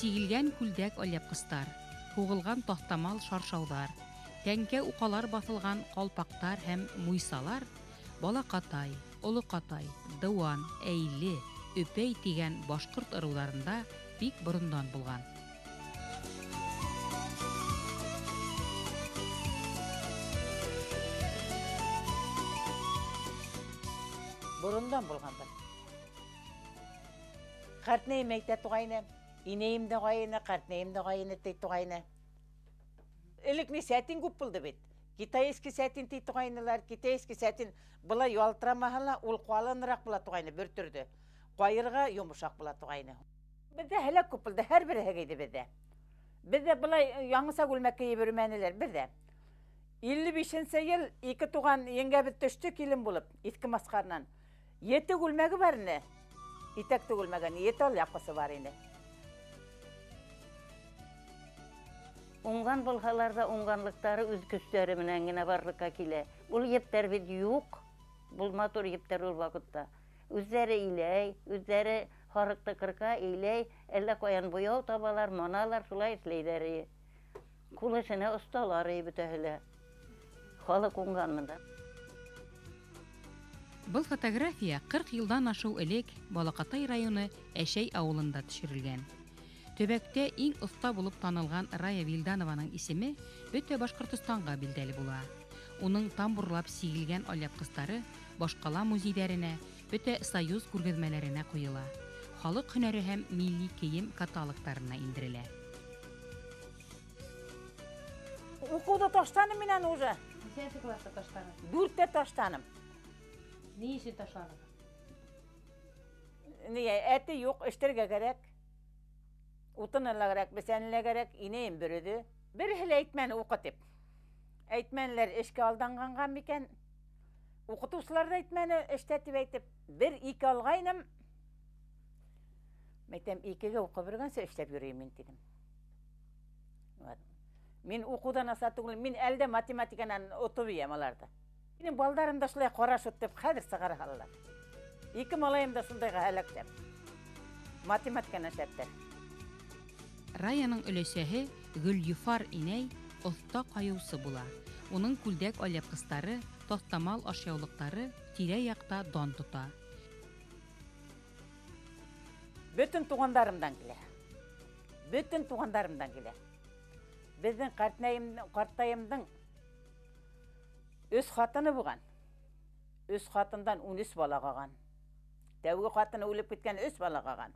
Сигелгән күлдәк алъяпҡыстар, һуғылған таҫтамал шаршауҙар, тәңкә уҡалар баҫылған ҡалпаҡтар һәм муйсалар Балаҡатай, Олоҡатай, Дыуан, Әйле, Өпәй тигән башҡорт ырыуҙарында бик борондан булған. Борондан булғандар. Ҡартнәйем әйтә туғайны, инәйем дә ғайны, ҡартнәйем дә ғайны ти туғайны. Элек ни сәтин күп булды бит. Китайский сәтин ти туғайнылар, китайский сәтин былай ялтырамаһа ла, ул ҡалыныраҡ була туғайны, бер төрҙө. Ҡайырға йомшаҡ була туғайны. Беҙҙә һәләк күп булды, һәр береһе кейҙе беҙҙә. Беҙҙә былай яңыса күлмәк кейеп йөрөмәнеләр, беҙҙә. 55-нсе йыл ике туған еңгәбеҙ төштө килен булып, Иҫке Масҡарынан. 7 күлмәге бар ине. Итәк түгелмәгән, 7 алъяпҡысы бар ине. Уңған булһалар ҙа уңғанлыҡтары үҙ көстәре менән генә барлыҡҡа килә. Ул ептәр бит юҡ, был матур ептәр ул ваҡытта. Үҙҙәре иләй, үҙҙәре һарыҡты ҡырҡа, иләй, әллә ҡаян буяу табалар, маналар, шулай эшләйҙәр. Ҡул эшенә оҫталар бөтәһе лә. Халыҡ уңған бында. Был фотография 40 йылдан ашыу элек Балаҡатай районы Әшәй ауылында төшөрөлгән. Төбәктә иң оҫта булып танылған Рая Вилданованың исеме бөтә Башҡортостанға билдәле була. Уның тамбурлап сигелгән алъяпҡыстары башҡала музейҙәренә, бөтә союз күргәҙмәләренә ҡуйыла. Халыҡ һөнәре һәм милли кейем каталогтарына индерелә. Уҡыуҙы ташланым минән уже. Нисәнсе класста ташланың? 4-тә ташланым. Ни өсөн ташланың? Ни, әте юҡ, эштәргә кәрәк. Утыны ла кәрәк, бесәне лә кәрәк, инәйем бер үҙе. Береһе лә әйтмәне уҡы тип. Әйтмәнеләр эшкә алданғанға микән? Уҡытыусылар ҙа әйтмәне эштә тип әйтеп. 1-2 алғайным. Мәйтәм, 2-гә уҡып йөрөгәнсә эшләп йөрөйөм мин тинем. Мин уҡыуҙан аса түгел, мин әле дә математиканан отоп йәм аларҙы. Минең балдарым да шулай ҡараш үтеп, хәҙер сығара һалалар. 2 малайым да шундайға һәләк шәп. Математиканан шәптәр. Раяның өләсәһе Гөлйөфар инәй оҫта ҡайыусы була. Уның күлдәк алъяпҡыстары, таҫтамал ашъяулыҡтары тирә-яҡта дан тота. Бөтөн туғандарымдан килә. Бөтөн туғандарымдан килә. Беҙҙең ҡартайымдың 3 ҡатыны булған. 3 ҡатындан 13 бала ҡалған. Тәүге ҡатыны үлеп киткән, 3 бала ҡалған.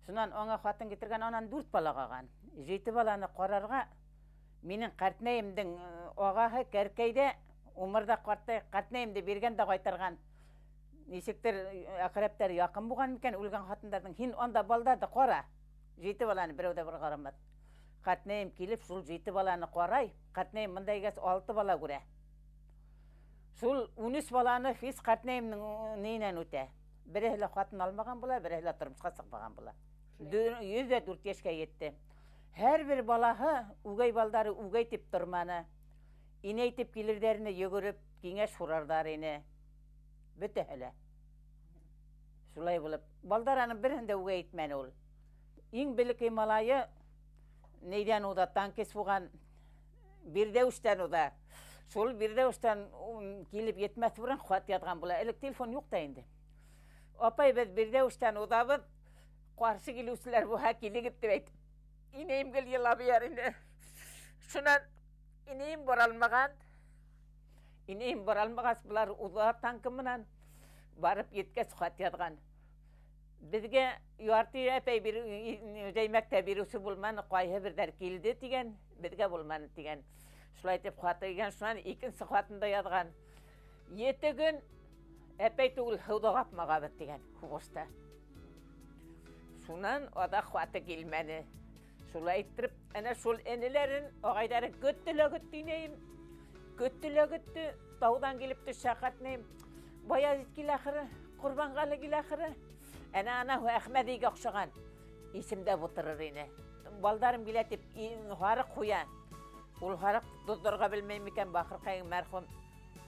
Шунан аңа ҡатын китергән, анан 4 бала ҡалған. 7 баланы ҡарарға минең ҡартнәйемдең ағаһы Кәркәйҙә умырҙа ҡартнәйемде биргән дә ҡайтарған. Нисектер әҡрәптәр яҡын булған микән үлгән ҡатындарҙың. Һин анда балдарҙы ҡара. 7 баланы берәү ҙә бер ҡарамаҫ. Ҡартнәйем килеп шул 7 баланы ҡарай. Ҡартнәйем бында игәс 6 бала күрә. Шул 13 баланы физ ҡартнәйемдең нейенән үтә. Береһе лә ҡатын алмаған була, береһе лә тормошҡа сыҡмаған була. 104 йәшкә етте. Һәр бер балаһы үгәй балдары үгәй тип торманы. Инәй тип килерҙәренә йүгереп киңәш һорарҙар ине. Бөтәһе лә. Шулай булып, балдар аның береһен дә үгәй итмәне ул. Иң бәләкәй малайы нейҙән уҙа, танкист булған, Бирҙәүештән уҙа. Шул Бирҙәүештән килеп етмәҫ борон хат яҙған була. Элек телефон юҡ та инде. Апай, беҙ Бирҙәүештән уҙабыҙ, ҡаршы килеүселәр булһа килегеҙ тип әйтеп. Инәйем гел йылап йөр ине. Шунан инәйем бара алмаған. Инәйем бара алмағас, былар уҙа танкы менән барып еткәс хат яҙған. Беҙгә ярты әпәй җәймәктә биреүсе булманы, ҡайһы берҙәр килде тигән, беҙгә булманы тигән. Шулай итеп хат килгән, шунан икенсе хатын да яҙған. 7 көн әпәй түгел, һыуҙа ҡапмағабыҙ тигән һуғышта. Шунан аҙаҡ хаты килмәне. Шулай иттереп, әнә шул энеләрен, ағайҙарын көттө лә көттө инәйем. Көттө лә көттө, тауҙан килеп төшә ҡатнайым. Баязит килә ахыры, Ҡорбанғәле килә ахыры. Әнә анау Әхмәҙигә оҡшаған исемдә ултырыр ине. Балдарым килә тип һарыҡ ҡуя. Ул һарыҡ тоторға белмәй микән, бахырҡайың мәрхүм.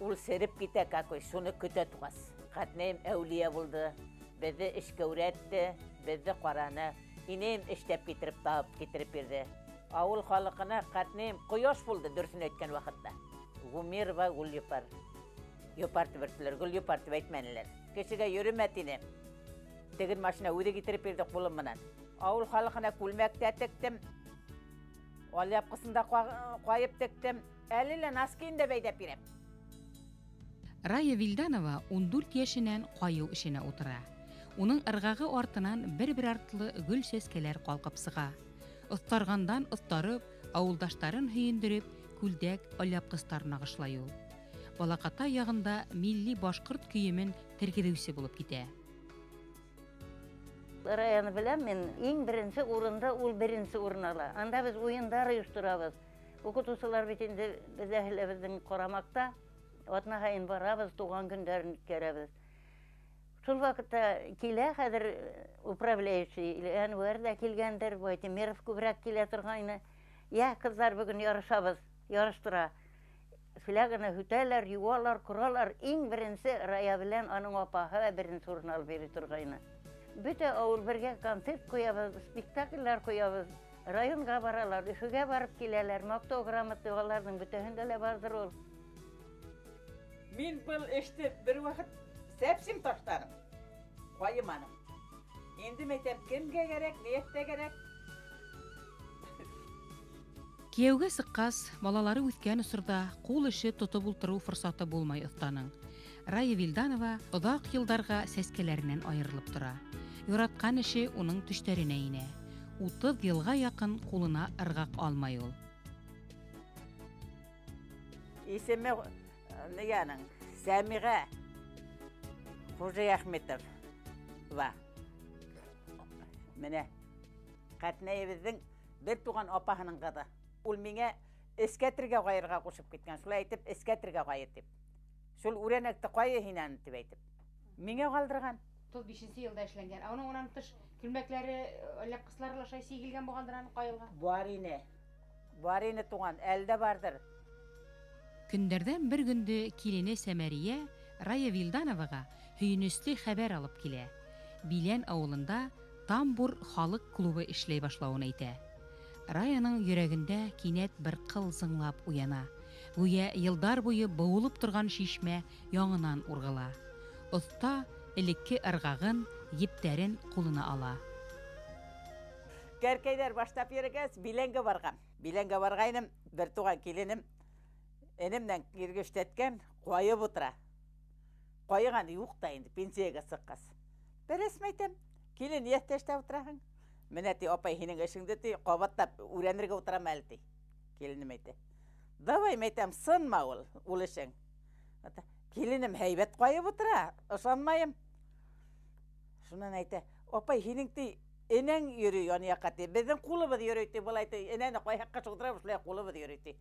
Ул сереп китә какой, шуны көтә туғас. Ҡатнайым әүлиә булды, беҙҙе эшкә өйрәтте, беҙҙе ҡараны. Инәйем эшләп китереп, табып китереп бирҙе. Ауыл халҡына ҡартнәйем ҡояш булды, дөрөҫөн әйткән ваҡытта. Гумерова Гөлйопар. Йопар тип әйттеләр, Гөлйопар тип әйтмәнеләр. Кешегә йөрөмә тине. Теген машина үҙе китереп бирҙе ҡулым менән. Ауыл халҡына күлмәк тә тектем. Алъяпҡысын да ҡайып тектем. Әле лә носкиын да бәйләп бирәм. Рая Вилданова 14 йәшенән ҡайыу эшенә ултыра. Уның ырғағы артынан бер-бер артлы гөл сәскәләр ҡалҡып сыға. Оҫтарғандан оҫтарып, ауылдаштарын һөйөндөрөп, күлдәк, алъяпҡыстар нағышлай ул. Балаҡатай яғында милли башҡорт кейемен тергеҙеүсе булып китә. Раяны беләм мин, иң беренсе урында ул беренсе урын ала. Анда беҙ уйындар ойошторабыҙ. Уҡытыусылар бит инде беҙ әһелебеҙҙең ҡарамаҡта. Атна һайын барабыҙ, тыуған көндәрен үткәрәбеҙ. Шул ваҡытта килә хәҙер управляющий Әнүәр ҙә килгәндер, Байтимиров күберәк килә торғайны. Йә, ҡыҙҙар, бөгөн ярышабыҙ, ярыштыра. Фляганы һүтәләр, йыуалар, ҡоралар. Иң беренсе Рая белән аның апаһы беренсе урын алып йөрөй торғайны. Бөтә ауыл бергә концерт ҡуябыҙ, спектакльләр ҡуябыҙ. Районға баралар, Өфөгә барып киләләр. Маҡтау грамоты уларҙың бөтәһендә лә барҙыр ул. Мин был эште бер ваҡыт сәпсим ташланым, ҡайыманым. Инде әйтәм, кемгә кәрәк, ниәттә кәрәк. Кейәүгә сыҡҡас, балалары үҫкән осорҙа ҡул эше тотоп ултырыу форсаты булмай оҫтаның. Рая Вилданова оҙаҡ йылдарға сәскәләренән айырылып тора. Яратҡан эше уның төштәренә инә. 30 йылға яҡын ҡулына ырғаҡ алмай ул. Исеме нигәнең? Сәмиғә Хужиәхметова. Менә ҡәтнәйебеҙҙең бер туған апаһының ҡыҙы. Ул миңә эскәтергә ҡайырға ҡушып киткән. Шулай әйтеп, эскәтергә ҡайыр тип. Шул үрәнәкте ҡайы һинән тип әйтеп. Миңә ҡалдырған. 35 йылда эшләнгән. Ә уның унан тыш күлмәкләре, алъяпҡыстары ла шулай сигелгән булғандыр аны ҡайылған. Бар ине. Бар ине туған, әле дә барҙыр. Көндәрҙән бер көндө килене Сәмәриә Рая Вилдановаға һөйөнөслө хәбәр алып килә. Билән ауылында Тамбур халыҡ клубы эшләй башлауын әйтә. Раяның йөрәгендә кинәт бер ҡыл зыңлап уяна. Гүйә йылдар буйы быуылып торған шишмә яңынан урғыла. Оҫта элекке ырғағын, ептәрен ҡулына ала. Кәркәйҙәр башлап йөрөгәс, Биләнгә барған. Биләнгә барғайным, бер туған киленем энемдән иргештәткән, ҡайып ултыра. Ҡайыған юҡ та инде, пенсияға сыҡҡас. Берәс әйтәм, килен, йәҫтә эшләп ултыраһың? Менә ти, апай, һинең эшеңде ти, ҡабатлап өйрәнергә ултырам әле ти. Киленем әйтә. Давай, әйтәм, сынма ул эшең. Киленем һәйбәт ҡайып ултыра, ышанмайым. Шунан әйтә, апай, һинең ти, энәң йөрөй ян яҡҡа ти, беҙҙең ҡулыбыҙ йөрөй ти, былай ти, энәне ҡайһаҡҡа шылтырап, шулай ҡулыбыҙ йөрөй ти.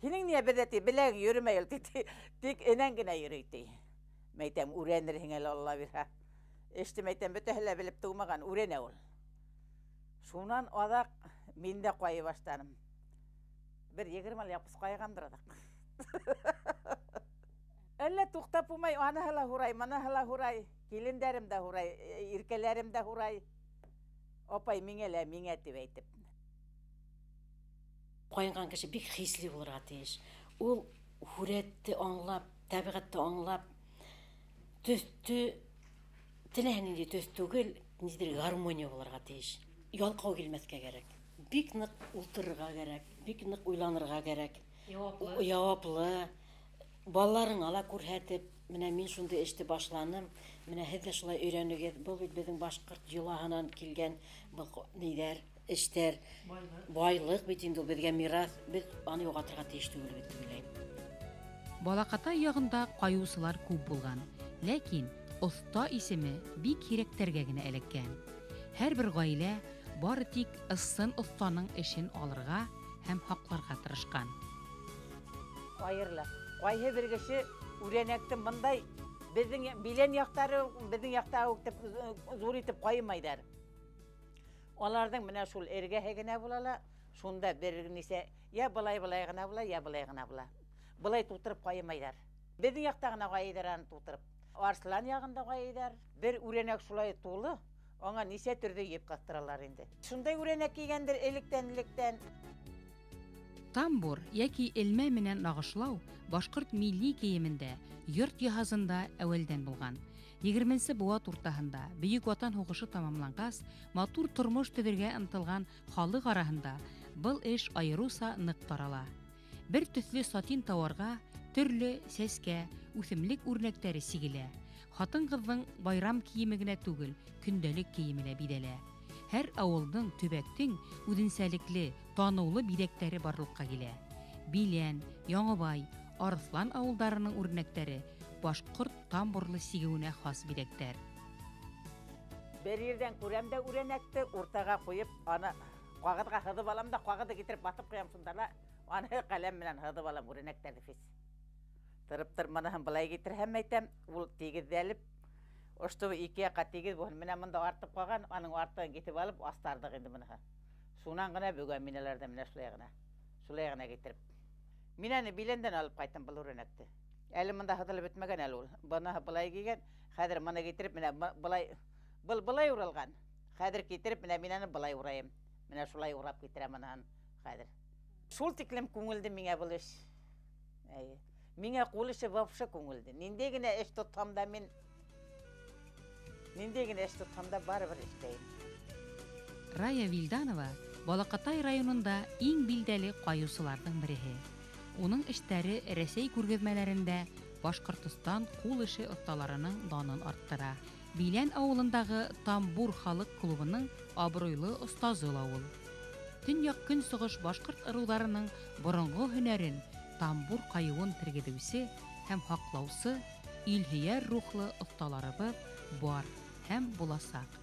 Һинең ниә беҙҙә ти, беләгең йөрөмәй ул ти, тик энәң генә йөрөй ти. Мәйтәм, өйрәнерһең әле, Алла бирһә. Эште мәйтәм, бөтәһе лә белеп тыумаған, өйрәнә ул. Шунан аҙаҡ мин дә ҡайый башланым. Бер 20 япҡыс ҡайғандыр аҙаҡ. Әллә туҡтап булмай, аныһы ла һорай, мыныһы ла һорай, килендәрем дә һорай, иркәләрем дә һорай. Апай, миңә лә, миңә тип әйтеп. Ҡайынған кеше бик хисле булырға тейеш. Ул һүрәтте аңлап, тәбиғәтте аңлап, төҫтө, теләһә ниндәй төҫ түгел, ниндәйҙер гармония булырға тейеш. Ялҡау килмәҫкә кәрәк. Бик ныҡ ултырырға кәрәк, бик ныҡ уйланырға кәрәк. Яуаплы. Яуаплы. Балаларыңа ла күрһәтеп, менә мин шундай эште башланым, менә һеҙ ҙә шулай өйрәнегеҙ. Был бит беҙҙең башҡорт йолаһынан килгән был ниҙәр, эштәр. Байлыҡ. Байлыҡ бит инде ул беҙгә мираҫ, беҙ аны юғалтырға тейеш түгел бит тип уйлайым. Балаҡатай яғында ҡайыусылар күп булған, ләкин оҫта исеме бик һирәктәргә генә эләккән. Һәр бер ғаилә бары тик ысын оҫтаның эшен алырға һәм һаҡларға тырышҡан. Айырыла. Ҡайһы бер кеше үрәнәкте мындай беҙҙең Билән яҡтары, беҙҙең яҡта үк ҙур итеп ҡайымайҙар. Уларҙың менә шул эргәһе генә була ла, шунда бер нисә, я былай-былай ғына була, я былай ғына була. Былай тултырып ҡайымайҙар. Беҙҙең яҡта ғына ҡайыйҙар аны тултырып. Арслан яғында ҡайыйҙар. Бер үрәнәк шулай тулы, Аңа нисә төрлө еп ҡыҫтыралар инде. Шундай үрәнәк кигәндер электән-электән. Тамбур йәки элмә менән нағышлау башҡорт милли кейемендә, йорт йыһазында әүәлдән булған. 20-нсе быуат уртаһында Бөйөк Ватан һуғышы тамамланғас, матур тормош төҙөргә ынтылған халыҡ араһында был эш айырыуса ныҡ тарала. Бер төҫлө сатин тауарға төрлө сәскә, үҫемлек үрнәктәре сигелә. Хатын-ҡыҙҙың байрам кейеме генә түгел, көндәлек кейеме лә биҙәлә. Һәр ауылдың, төбәктең үҙенсәлекле, таныулы биҙәктәре барлыҡҡа килә. Билән, Яңыбай, Арыҫлан ауылдарының үрнәктәре башҡорт тамбурлы сигеүенә хас биҙәктәр. Бер ерҙән күрәм дә үрәнәкте уртаға ҡуйып, аны ҡағыҙға һыҙып алам да, ҡағыҙҙы килтереп баҫып ҡуям шунда ла, аны ҡәләм менән һыҙып алам үрәнәктәрҙе фис. Тырып-тыр мыныһын былай китерһәм әйтәм, ул тигеҙләнеп, ошто ике яҡҡа тигеҙ булһын. Менә бында артып ҡалған, аның артығын китеп алып астардыҡ инде быныһы. Шунан ғына бөгөн мин уларҙы менә шулай ғына, шулай ғына китереп. Мин әле Биләндән алып ҡайттым был үрәнәкте. Әле бында һыҙылып бөтмәгән әле ул. Быныһы былай кигән, хәҙер быны китереп менә былай, был былай уралған. Хәҙер китереп менә мин аны былай урайым. Менә шулай урап китерәм быныһын хәҙер. Шул тиклем күңелде миңә был эш. Әйе. Миңә ҡул эше вообще күңелде. Ниндәй генә эш тотһам да мин, ниндәй генә эш тотһам да барыбер эшләйем. Рая Вилданова Балаҡатай районында иң билдәле ҡайыусыларҙың береһе. Уның эштәре Рәсәй күргәҙмәләрендә Башҡортостан ҡул эше оҫталарының данын арттыра. Билән ауылындағы Тамбур халыҡ клубының абруйлы остазы ла ул. Төньяҡ-көнсығыш башҡорт ырыуҙарының боронғо һөнәрен тамбур ҡайыуын тергеҙеүсе һәм һаҡлаусы илһөйәр рухлы оҫталарыбыҙ бар һәм буласаҡ.